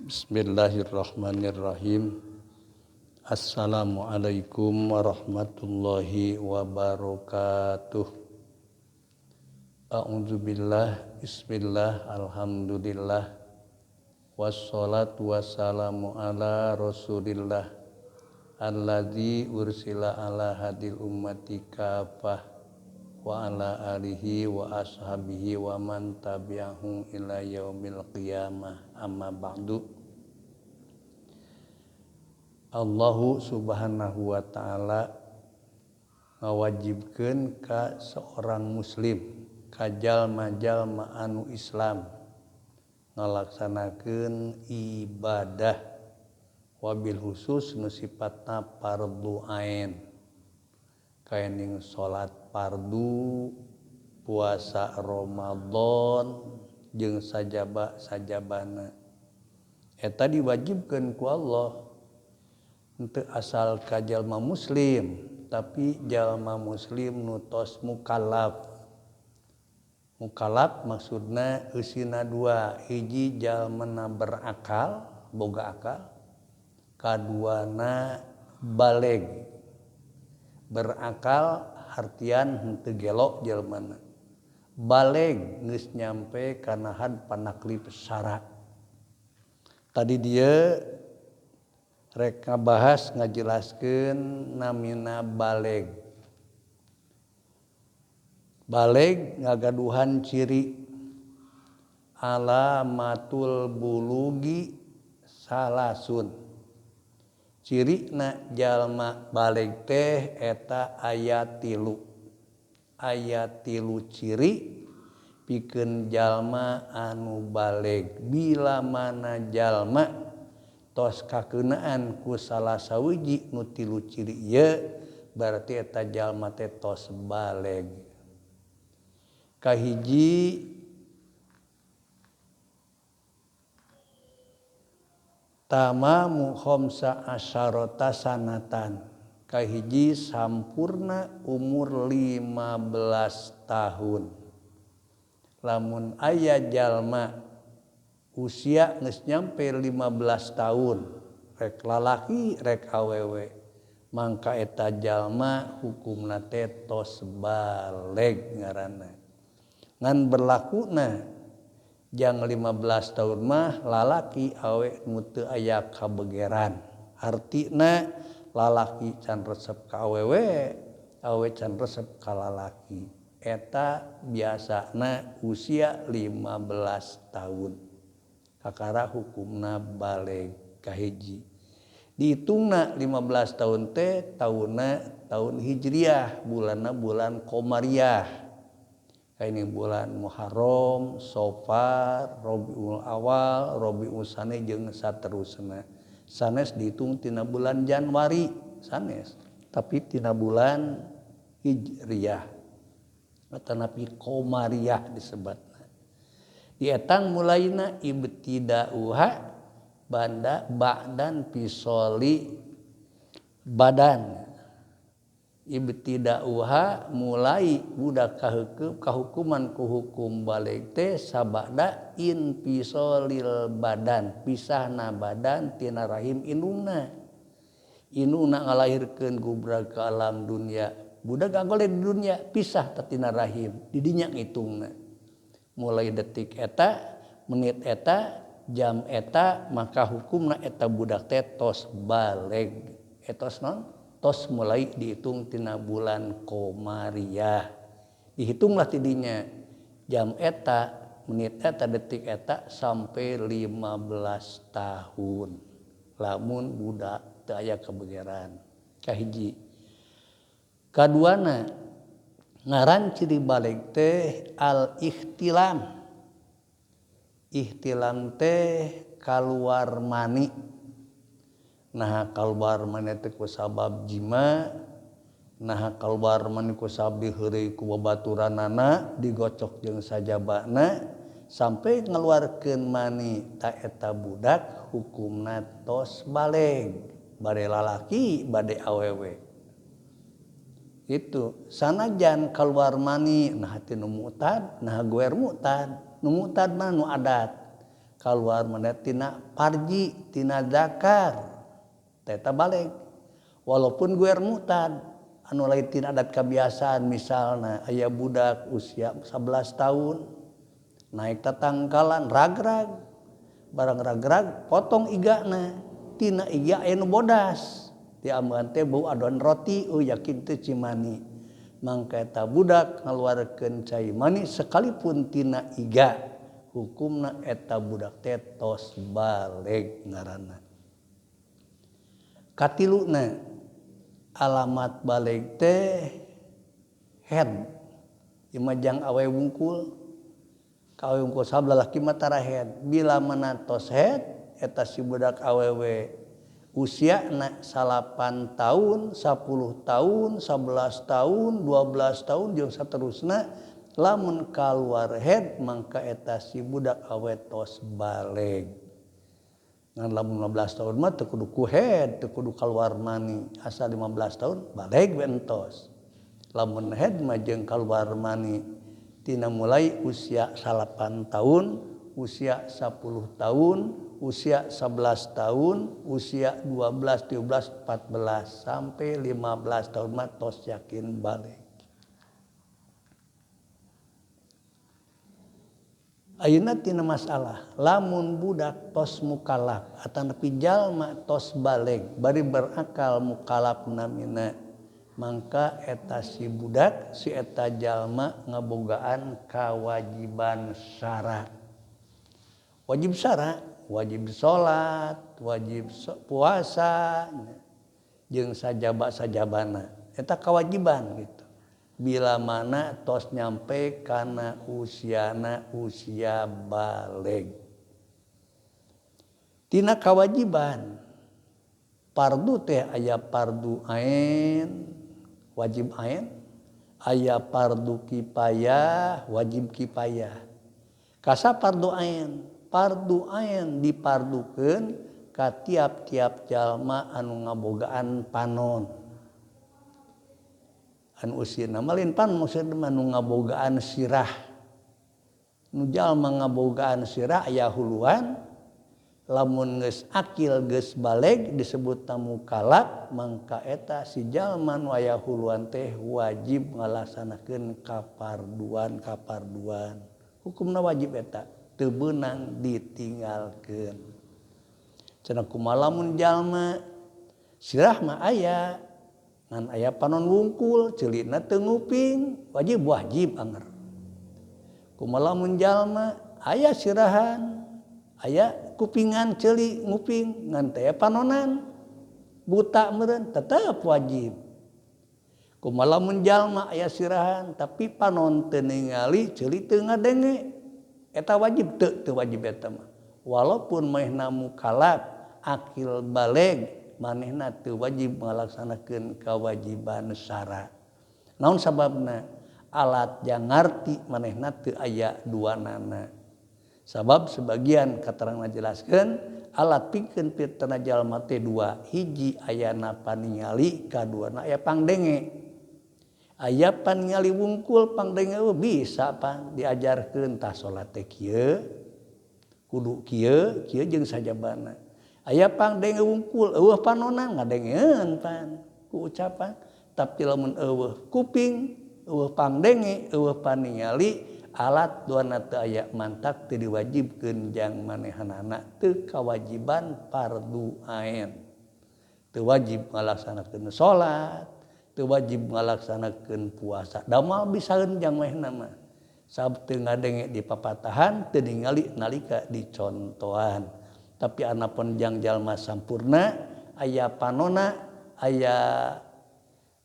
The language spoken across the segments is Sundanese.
Bismillahirrahmanirrahim. Assalamualaikum warahmatullahi wabarakatuh. A'udzubillah, bismillah, alhamdulillah. Wassalatu wassalamu ala rasulillah alladzi ursila ala hadil ummati kafah wa ala alihi wa ashabihi wa man tabi'ahum ila yaumil qiyamah, amma ba'du. Allahu subhanahu wa ta'ala ngawajibkeun ka seorang muslim, ka jalma-jalma anu Islam, ngalaksanakeun ibadah wabil khusus nu sifatna fardu ain, kaening salat fardu, puasa Ramadan jeung sajaba-sajabana. Eta diwajibkeun ku Allah. Henteu asal ka jalma muslim, tapi jalma muslim nu tos mukallaf. Mukallaf maksudna eusina dua, hiji jalmana berakal, boga akal, kaduana baleg. Berakal hartian henteu gelo jalmana. Baleg geus nyampe kana had panaklif syara. Tadi dia rek ngabahas ngajelaskeun namina baleg. Baleg ngagaduhan ciri alamatul bulugi salasun. Cirina jalma baleg teh eta aya tilu. Aya tilu ciri pikeun jalma anu baleg. Bila mana jalma tos kakeunaan ku salah sawiji nu tilu ciri ieu, berarti eta jalma teh tos baleg. Kahiji, tamamu khamsa asyarata sanatan. Kahiji sampurna umur 15 tahun. Lamun aya jalma usia geus nyampe 15 tahun, rek lalaki rek awewe, mangka eta jalma hukumna teh tos baleg ngaranna. Ngan berlakuna jang 15 tahun mah lalaki awe nu teu aya kabegeran. Artina lalaki can resep ka awewe, awe can resep ka lalaki. Eta biasana usia 15 tahun. Kakara hukumna baleg kahiji. Dihitungna 15 tahun teh taunna tahun Hijriah, bulanna bulan Komariah. Kaini bulan Muharram, Safar, Rabiul Awal, Rabiul Tsani jeung saterusna. Sanes dihitung tina bulan Januari, sanes, tapi tina bulan Hijriah atanapi Komariah disebatna. Dietang mulaina ibtida'uha banda ba'dan pisoli badan. Ibtida'uha mulai budak kahukuman ku hukum baleg teh sabada infisolil badan, pisahna badan tina rahim indungna. Indungna ngalahirkeun gubra ke alam dunia, budak gagole di dunia pisah tina rahim, didinya ngitungna. Mulai detik eta, menit eta, jam eta, maka hukumna eta budak teh tos baleg. Etos non? Tos mulai dihitung tina bulan Komariah. Dihitunglah tidinya jam eta, menit eta, detik eta sampai 15 tahun. Lamun budak teu aya kabegeran. Kahiji. Kaduana ngaran ciri baleg teh al-ikhtilam. Ikhtilam teh kaluar mani. Nah kaluar mani teh ku sabab jima, nah kaluar mani ku sabab diheureuy ku babaturanana, digocok jeung sajabana sampai ngeluarkeun mani ta eta budak hukumna tos baleg, bade lalaki bade awewe. Itu sanajan keluar mani nah ti nu mu'tad, nah guer mu'tad, nu mu'tad mah nu adat. Kaluar mani tina parji tina zakar eta baleg walaupun guer mu'tad anu lain tina adat kebiasaan. Misalna aya budak usia 11 tahun naik tatangkalan ragrag, barang ragrag potong igana, tina iga aya nu bodas diambeun teh bau adon roti, oh yakin teh cimani. Mangka eta budak ngaluarkeun cai mani sekalipun tina iga, hukumna eta budak teh tos baleg ngaranna. Katiluna alamat baleg teh head ieu mah jang awe wungkul, ka awe wungkul sablah lalaki mah tara head. Bila mana tos head eta si budak awewe usiana 8 tahun, 10 tahun, 11 tahun, 12 tahun jeung saterusna, lamun kaluar head mangka eta si budak awe tos baleg. Ngan lamun 15 tahun mah teu kudu ku head, teu kudu kaluar mani, asal 15 tahun baleg we entos. Lamun head mah jeung kaluar mani tina mulai usia 8 tahun, usia 10 tahun, usia 11 tahun, usia 12, 13, 14 sampai 15 tahun mah tos yakin baleg. Ayeuna tina masalah lamun budak tos mukalaf atanapi jalma tos baleg bari berakal mukalaf namina, mangka eta si budak si eta jalma ngabogaan kewajiban syara. Wajib syara, wajib salat, wajib puasa jeung sajaba-sajabana. Eta kewajiban gitu. Bila mana tos nyampe kana usiana usia baleg. Tina kewajiban fardu teh aya fardu ain, wajib ain, aya fardu kifayah, wajib kifayah. Kasa fardu ain, fardu ain dipardukeun ka tiap-tiap jalma anu ngabogaan panon. Anu usieuna mah lain pan maksudna mah nu ngabogaan sirah. Nu jalma ngabogaan sirah aya huluan, lamun geus akil geus baleg disebut mukalaf, mangka eta si jalma nu aya huluan teh wajib ngalaksanakeun kaparduan-kaparduan. Hukumna wajib eta teu beunang ditinggalkeun. Cenah kumaha lamun jalma sirah mah aya ngan aya panon wungkul ceulina teu nguping, wajib wajib anger. Kumaha lamun jalma aya sirahan, aya kupingan ceuli nguping ngan teh panonan buta meureun tetep wajib. Kumaha lamun jalma aya sirahan tapi panon teu ningali ceuli teu ngadenge, eta wajib teu, teu wajib eta mah. Walaupun manehna mukalaf akil baleg manehna teu wajib ngalaksanakeun kewajiban syara. Naon sababna? Alat jang ngarti manehna teu aya duanana. Sabab sebagian katerangan jelaskeun alat pikeun pirtana jalma teh dua, hiji ayana paningali, kaduana aya pangdenge. Aya paningali wungkul pangdenge bisa pan diajarkeun tah salat teh kieu, kudu kieu, kieu jeung sajabana. Aya pangdenge wungkul eueuh panona ngadengeun pan ku ucapan, tapi lamun eueuh kuping, eueuh pangdenge, eueuh paningali, alat duana teu aya mantak teu diwajibkeun jang manehanana, teu kawajiban fardu ain. Teu wajib ngalaksanakeun salat, teu wajib ngalaksanakeun puasa. Da moal bisaeun jang manehna mah. Sabab teu ngadenge di papatahan, teu ningali nalika dicontohan. Tapi anapun jang jalma sampurna aya panona, aya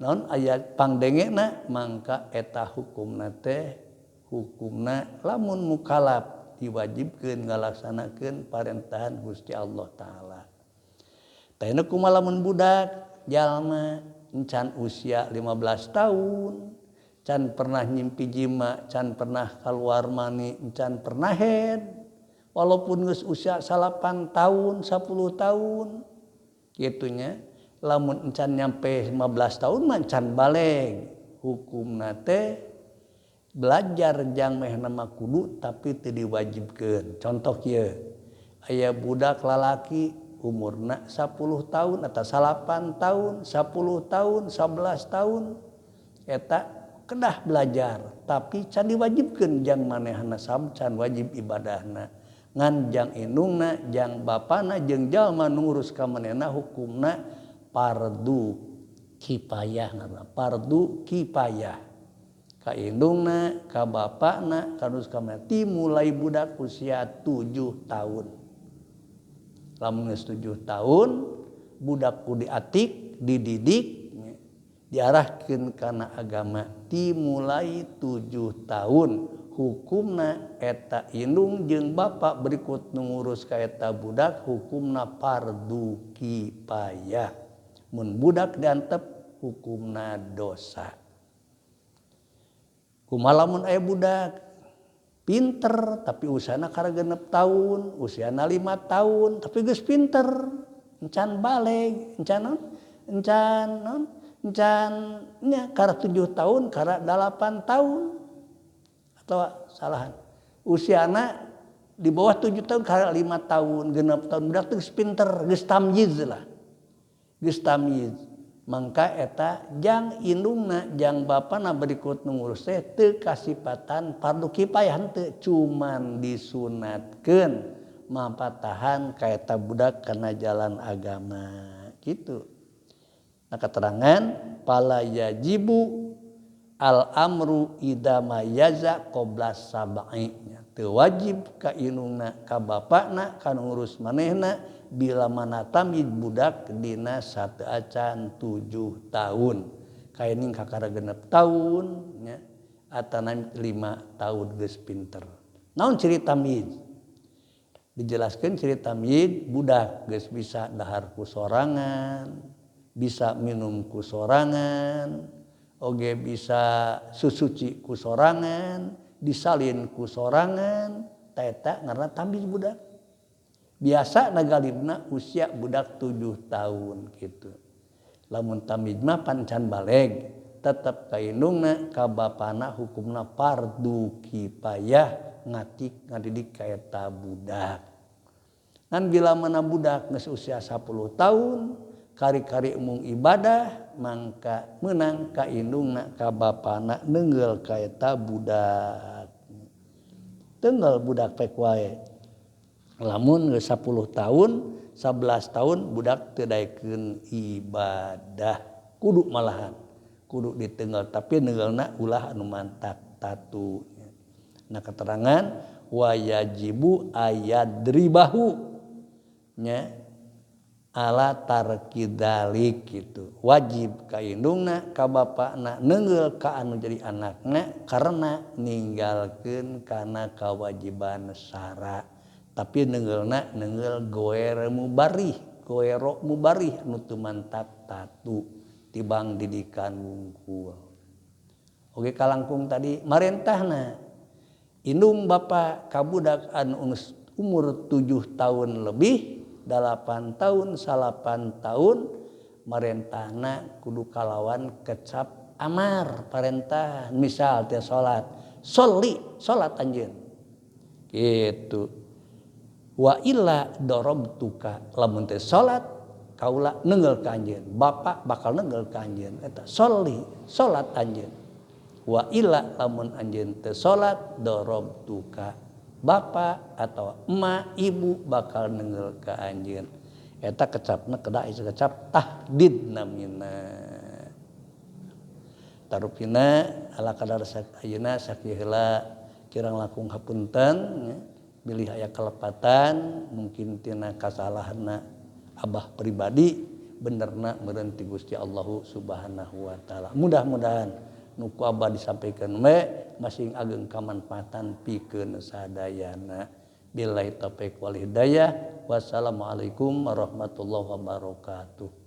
naon, aya pangdengena, mangka eta hukumna teh hukumna lamun mukalaf diwajibkeun ngalaksanakeun parentahan Gusti Allah Taala. Tah kumaha lamun budak jalma encan usia 15 tahun, can pernah nyimpi jima, can pernah keluar mani, encan pernah head, walaupun geus usia 8 tahun, 10 tahun gitunya, lamun encan nyampe 15 tahun mah encan baleg. Hukumna teh belajar jang meh nama kudu tapi teu diwajibkeun. Contoh kieu, Aya budak lalaki umurna 10 tahun atau 8 tahun, 10 tahun, 11 tahun, eta kedah belajar tapi can diwajibkeun jang manehna, can wajib ibadahna, ngan jang indungna, jang bapana, jeung jalma nu ngurus ka manehna hukumna fardu kifayah ngaranna, fardu kifayah ka indungna, ka bapana, ka nu ka manehna dimulai budak usia 7 tahun. Lamun geus 7 tahun budak kudu diatik, dididik, diarahkeun kana agama dimulai 7 tahun. Hukumna eta indung jeung bapak berikut nu ngurus ka eta budak hukumna fardu kifayah. Mun budak diantep hukumna dosa. Kumaha lamun aya budak pinter tapi usiana kakara 6 tahun, usiana 5 tahun tapi geus pinter, encan balig, encan naon? Encan naon? Encan nya kakara 7 tahun, kakara 8 tahun. Atau salahan. Usiana di bawah 7 tahun, kakara 5 tahun, 6 tahun budak teh geus pinter, geus tamyiz lah. Geus tamyiz. Mangka eta jang indungna, jang bapana berikut nu ngurus teh teu kasipatan fardu kifayah henteu, cuman disunatkeun mapatahan ka eta budak kana jalan agama gitu. Nah, keterangan fala yajibu al amru idza mayaza qabla sab'i, teu wajib ka indungna, ka bapana, ka nu ngurus manehna bila mana tamyiz budak dina sateuacan 7 tahun. Kaening kakara 6 tahun nya atana 5 tahun geus pinter. Naon ciri tamyiz? Dijelaskeun ciri tamyiz budak geus bisa dahar ku sorangan, bisa minum ku sorangan, oge bisa susuci ku sorangan, disalin ku sorangan, ta eta ngaranna tamyiz budak. Biasa nagalibna usia budak 7 tahun gitu. Lamun tamyiz mah pan can balig, tetep ka indungna, ka bapana hukumna fardu kifayah ngatik ngadidik ka eta budak. Ngan bila mana budak geus usia 10 tahun, kari-kari mung ibadah, mangka meunang ka indungna, ka bapana neunggeul ka eta budak. Teunggeul budak pek wae. Lamun geus 10 tahun, 11 tahun budak teu daekeun ibadah, kudu malahan kudu diteunggeul, tapi neunggeulna ulah anu mantak tatu. Nah, keterangan wayajibu ayadribahu nya ala tarkidalik gitu. Wajib ka indungna, ka bapana neunggeul ka anu jadi anakna karena ninggalkeun kana kewajiban syara. Tapi neunggeulna neunggeul goer mubarih, goero mubarih anu teu mantak tatu tibang didikan wungkul. Oge kalangkung tadi marentahna indung bapa ka budak anu geus umur 7 tahun lebih, 8 tahun, 9 tahun, marentahna kudu kalawan kecap amar parentah. Misal teh salat, sholli, salat anjeun. Gitu. Wa illa darabtuka, lamun teh salat kaula neunggeul ka anjeun, bapak bakal neunggeul ka anjeun eta sholli, salat anjeun. Wa illa lamun anjeun teu salat darabtuka, bapak atau emak ibu bakal neunggeul ka anjeun. Eta kecapna kedah kecap tahdid namina. Tarupina ala kadar ayeuna sakieu heula kirang langkung hapunten nya. Bilih aya kelepatan mungkin tina kasalahanna abah pribadi, benerna meureun ti Gusti Allahu Subhanahu wa taala. Mudah-mudahan nu ku abah disampaikan we masing ageng kamanfaatan pikeun sadayana. Billahi taufik wal hidayah. Wassalamualaikum warahmatullahi wabarakatuh.